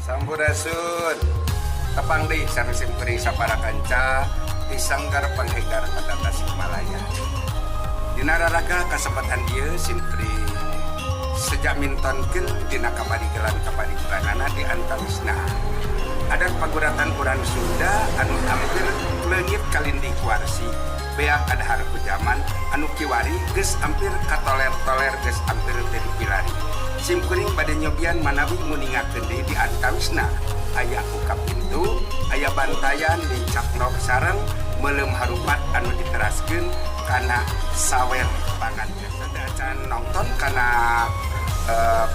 Sampurasun. Tepang deui sareng simkuring sapara kanca di Sanggar Panghegar Kota Tasikmalaya. Dina raraga kasempatan ieu simkuring sejak mintonkeun dina kapadigelan-kapadigelanana di antawisna adat paguratan urang Sunda anu hampir leungit kalindih ku warsi, beak kadahar ku zaman, anu kiwari geus hampir katoler-toler, geus hampir teu dipilari. Simkuring bade nyobian manawi nguningakeun deui di antawisna aya buka pintu, aya bantayan, nincak nog sareng meuleum harupat anu diteraskeun kana sawer panganten. Acan nonton kana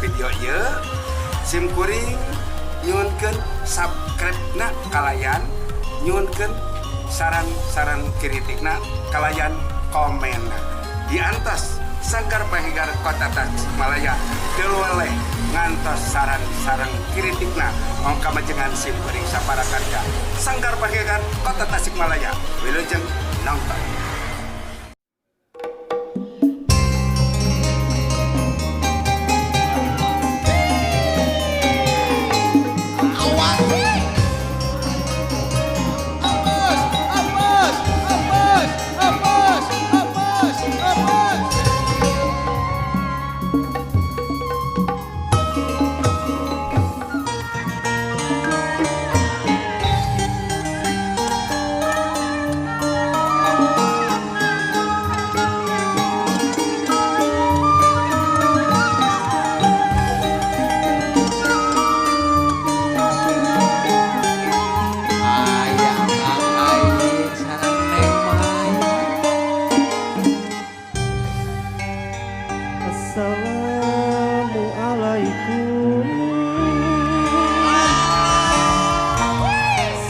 video ieu, simkuring nyuhunkeun subscribe na kalayan nyuhunkeun saran-saran kritikna kalayan komen. Diantos Sanggar Panghegar Kota Tasikmalaya teu weleh ngantos saran-saran kritikna mangga kamajengan simkuring sapara kanca Sanggar Panghegar Kota Tasikmalaya. Wilujeng nonton. Awas. Apes, apes, apes, apes, apes, apes. Aya Kang Aing sareng Neng Maya. Assalamualaikum.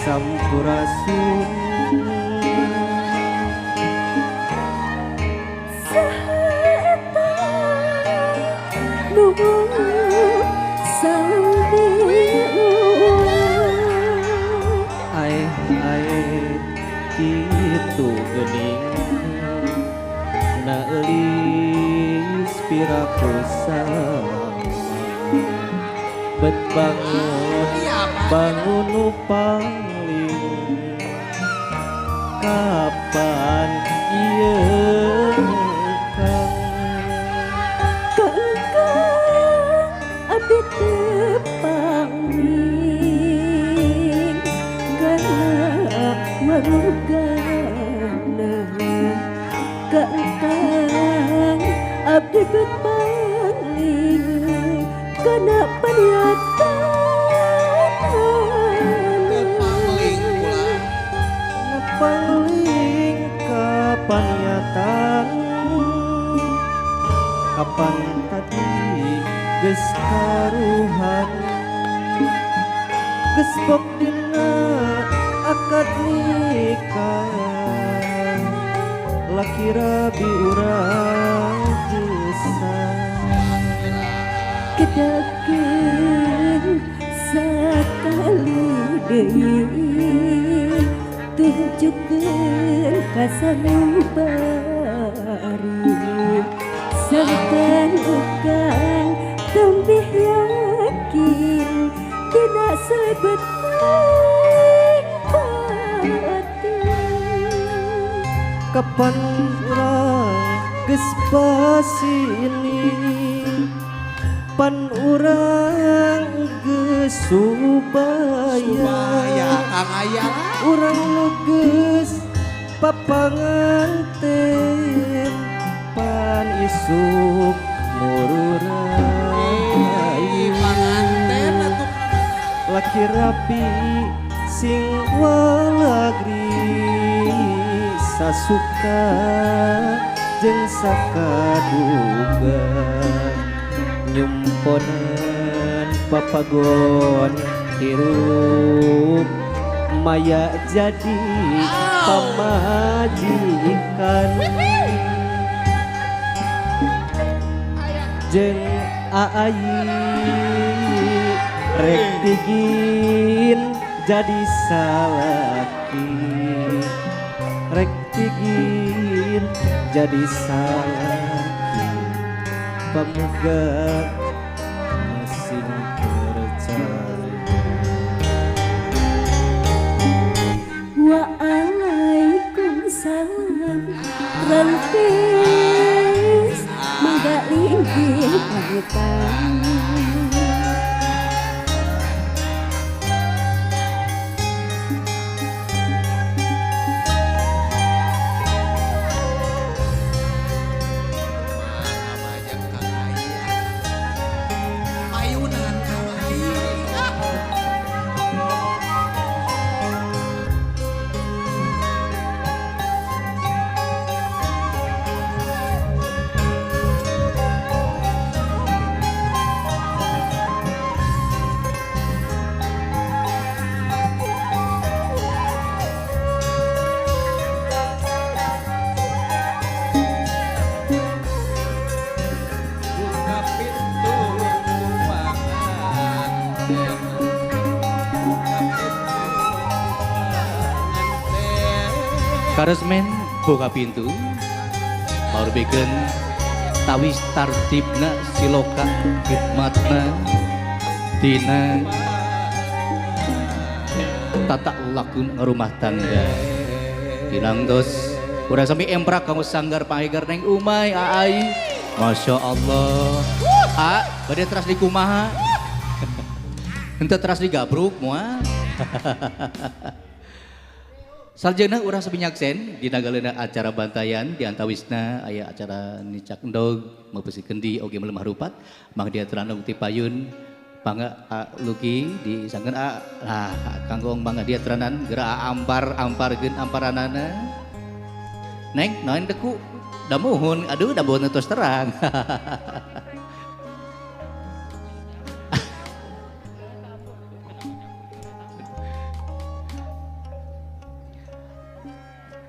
Sampurasun. Saha eta nu sambil? Aeh aeh, kitu geuning na eulis piraku sama bet bangun bangun nu pangling kapan ieu, Kang? Kang, abdi teu pangling kana warugana. Kang, abdi bet pangling kana paniatan. Pangling pula. Paling kapaniatan, kapan tadi geus karuhan, geus pok dina akad nikah, laki rabi urang gesah. Kedakeun sakali deui, tunjukkeun kasanubari sangkan ukang tembih yakin dina salebeting batin. Kapan urang geus basini, pan urang geus subaya. Subaya Kang Aya. Urang nu geus papanganten pan isuk mururayu. Ih, panganten atuh. Laki rapi sing walagri, sasuka jeung sakaduga, nyumponan papagon hirup maya jadi pamajikan jeung aai rek tigin jadi salaki, rek tigin jadi salaki, pamuga masing percaya. Karesmen buka pintu marubikeun tawis tartibna siloka khidmatna dina tata lakun rumah tangga dinangtos urang sami emprak kanggo sanggar panghegar Neng Umay Aai. Masya Allah A bade teras di kumaha henteu teras digabruk moal. Sarjana urang sami nyaksen dina galeuna acara bantayan di antawisna aya acara nicak endog meupeus kendi oge melemah rupat mang diaturan ti payun pangga A Luki disangkeun A nah kanggo mangga diaturanan geura ampar amparkeun amparanana Neng naon deku damuhun aduh damuhun tos terang.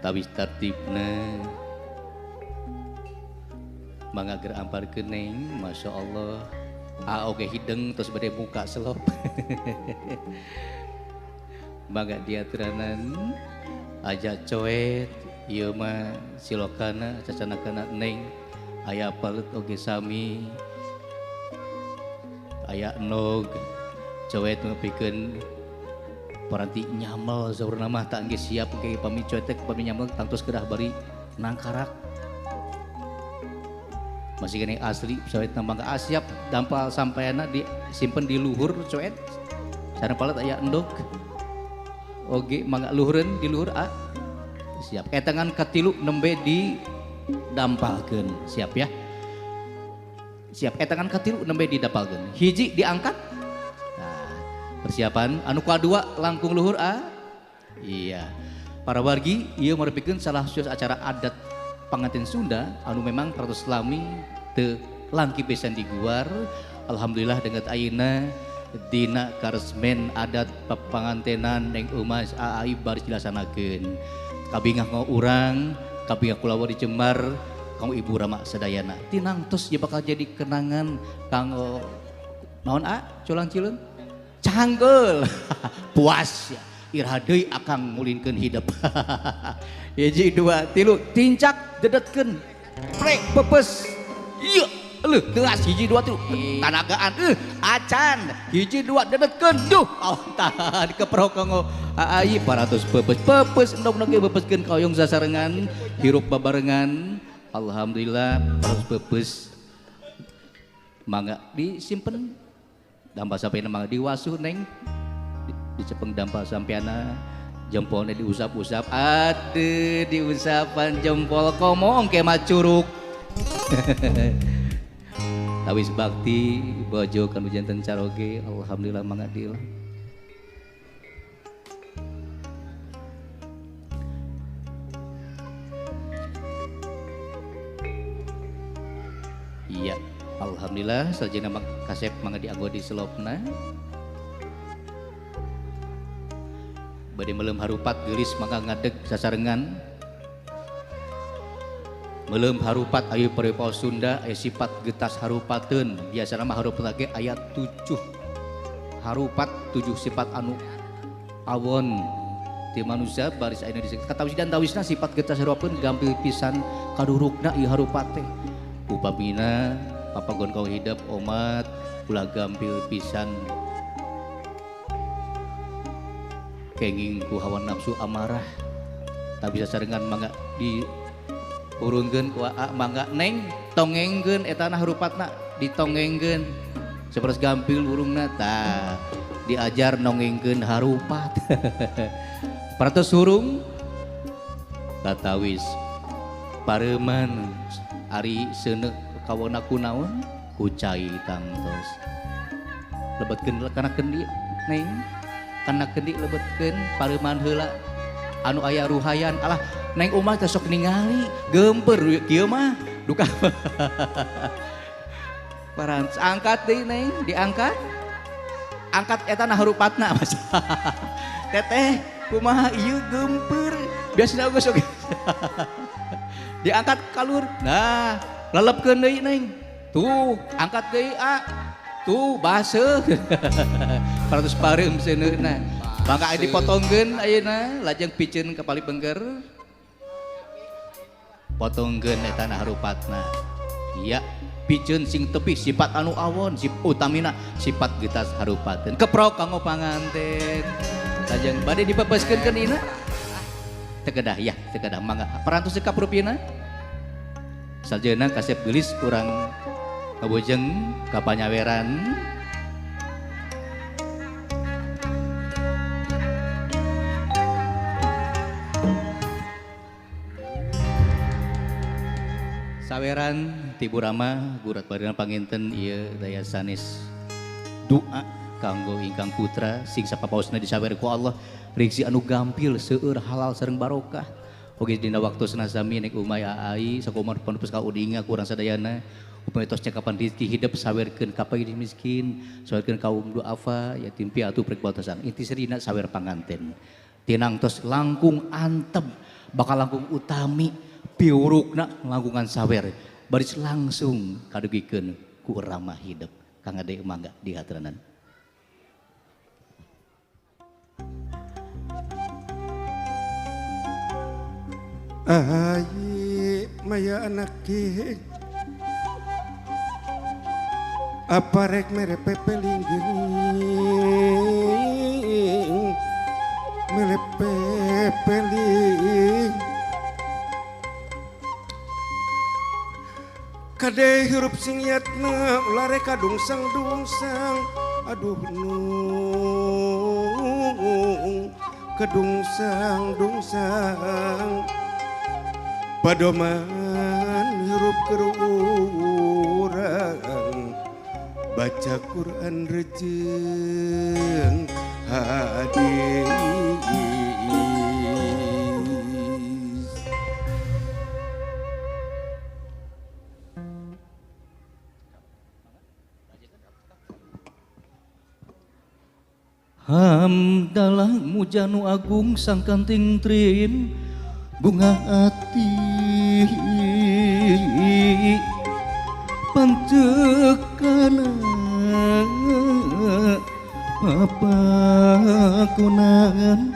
Tawis tartibna mangga geura amparkeun Neng. Masya Allah a oge hideng terus bade muka selop. Mangga diaturanan aja coet ieu mah silokana cacanakana Neng aya palut oge sami aya enog coet nepikeun paranti nyamel saurna mah tak geus siap ke pami coet teh pami nyamel tangtos kedah bari nangkarak masih kene asli coet mangga siap dampal sampaiana disimpen di luhur coet sareng palet aya endog oge mangga luhureun di luhur a siap etangan katilu nembe di dampalkeun siap ya siap etangan katilu nembe didampalkeun hiji diangkat. Nah, persiapan anu kadua langkung luhur a iya para wargi ieu marepikeun salah satu acara adat panganten Sunda anu memang ratus lami teu langki pisan diguar. Alhamdulillah dengan ayeuna dina karesmen adat papangantenan Neng Umay Aai baris dilaksanakeun. Kabingah ngau urang, kabingah kulawa di Jembar, kanggo ibu rama sadayana. Tinangtos ieu bakal jadi kenangan kanggo naon a culang cileun? Canggeul. Puas ya. Iraha deui akang ngulinkeun hidep. Hiji dua tilu tincak dedetkeun. Prek pepes. Ieu leuh teas hiji dua tilu tanagaan acan hiji dua dedetkeun duh tahan keprok kanggo Aai 400 pepes pepes endog ge pepeskeun kaoyong sasarengan hirup babarengan. Alhamdulillah 400 pepes mangga disimpen dampal sampeana mangga diwasuh Neng dicepeng dampal sampeana jempolnya diusap-usap aduh diusapan jempol komo engke mah curug. Tawis bakti bojo kanu janten caroge alhamdulillah mangga dil. Iya, alhamdulillah sarjana kasep mangga dianggo di selopna. Bade meuleum harupat geulis mangga ngadeg sasarengan. Meuleum harupat ayu paripau Sunda aya sifat getas harupateun. Biasana mah harupat ge aya 7 harupat 7 sifat anu awon ti manusia baris ayeuna disebut katawis dan tawisna sifat getas harupateun gampil pisan kadurukna ieu harupat teh. Upamina papagon kau hidup omat ulah gampil pisan kenging ku hawa nafsu amarah tak bisa sarengan mangga di urungkeun ku aa mangga Neng tongengkeun eta na harupatna ditongengkeun saperes gampil urungna tah diajar nongengkeun harupat. Paratos hurung tatawis pareuman ari seuneu kawona ku naon ku cai tangtos lebetkeun kana kendi Neng kana kendi lebetkeun pareuman heula anu aya ruhayan alah Neng Umay teh sok ningali gemper kieu mah duka. Parantos angkat deui Neng diangkat angkat eta na harupatna mas. Teteh kumaha ieu gemper biasana geus oge. Diangkat kalur nah lelepkeun deui Neng tuh angkat deui a tuh baseuh. 400 pareum seuneuna mangga dipotongkeun ayeuna lajeng piceun ka pali bengker. Potongkeun eta na harupatna. Ya, piceun sing tepih sifat anu awon, sip utamina sifat getas harupateun. Keprok kanggo panganten. Lajeng bade dipepeskeun ke dina. Teu kedah ya, teu kedah mangga. Parantos cekap rupina. Saljeuna kasep geulis urang ngabojeng ka panyaweran. Saweran ti Burama gurat barina panginten ieu daya sanes doa kanggo ingkang putra sing sapapaosna disawer ku Allah riksi anu gampil seueur halal sareng barokah. Oge dina waktosna sami nek umay aai sakumaha panupus ka udinga kurang sadayana upami tos cekapan rezeki hidup sawerkeun ka pagi miskin sawerkeun kaum duafa yatim piatu prek batasan inti sarina sawer panganten tinang tos langkung antep bakal langkung utami piurukna langkungan sawer baris langsung kadugikeun ku ramah hidup. Kang Ade mangga dihaturanan. Ai maya anak ki apa rek mere pepeling geuning mere pepeling kade hirup sing yatna ulah rek kadungsang-dungsang aduh nung kedungsang-dungsang padoman hirup keur urang baca Quran rejeng hadis. Hamdalah mujanu agung sangkanting trim bunga ati pancekana papakunan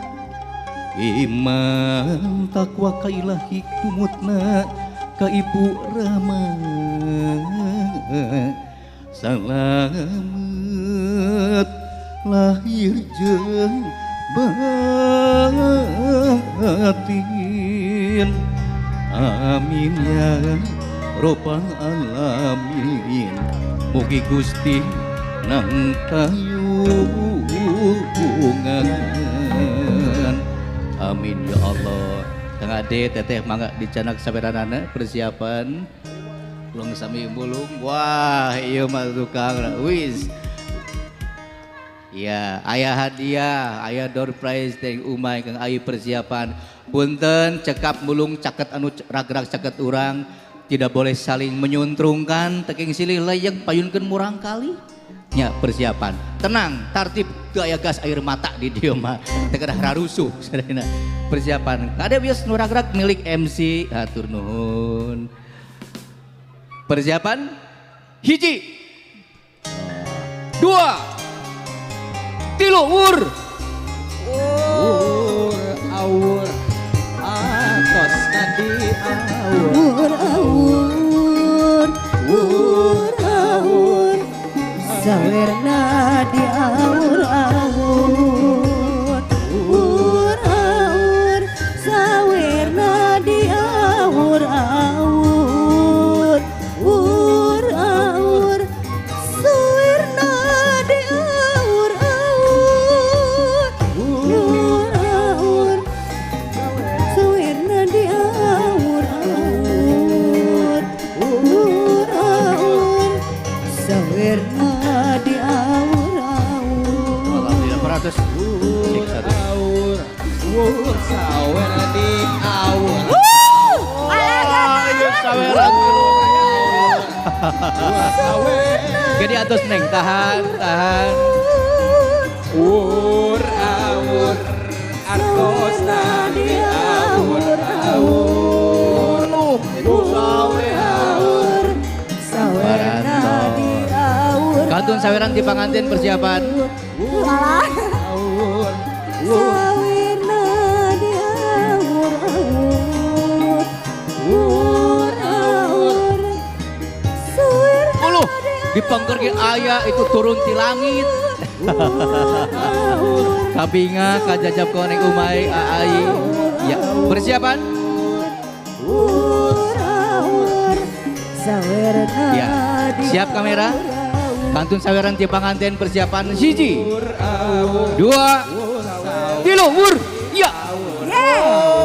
iman takwa ka ilahi tumutna ka ibu Rama salamet lahir jeung batin amin ya robbal alamin mugi Gusti nang tayungan amin ya Allah. Kang Ade teteh mangga dicanak saberanana persiapan ulung sami mulung. Wah ieu mah tukang wis. Ya, ayah hadiah, ayah door prize dari umay kang ayu persiapan. Punten cekap mulung caket anu ragrag caket urang tidak boleh saling menyuntrungkan teking silih leyeng payunkeun murang kali. Nya persiapan. Tenang, tartib teu aya gas air mata di dieu mah. Teu kedah rarusuh sadayana. Persiapan. Kade wios nu ragrag milik MC hatur nuhun. Persiapan hiji dua tilu ur ur awur atos nadi awur ur awur ur awur sawerna di awur awur ur awur sawerna di awur awur ur awur sawerna di awur awur ur awur sawerna di awur awur ur awur sawerna di awur awur. Alhamdulillah 400 ur awur ur sawer di awur. Jadi atos neng tahan tahan ur awur atos di awur awur Awur sawerna di awur. Katun saweran di pangantin persiapan. Awur Sawerna di awur awur. Di pengker ge aya itu turun ti langit. Kabinga kajajab koneng umai aai. Ya, persiapan? Ur-aur sawerna. Ya. Siap kamera? Kantun saweran ti panganten, persiapan, hiji. Dua. Tilu, wur. Ya. Yeah.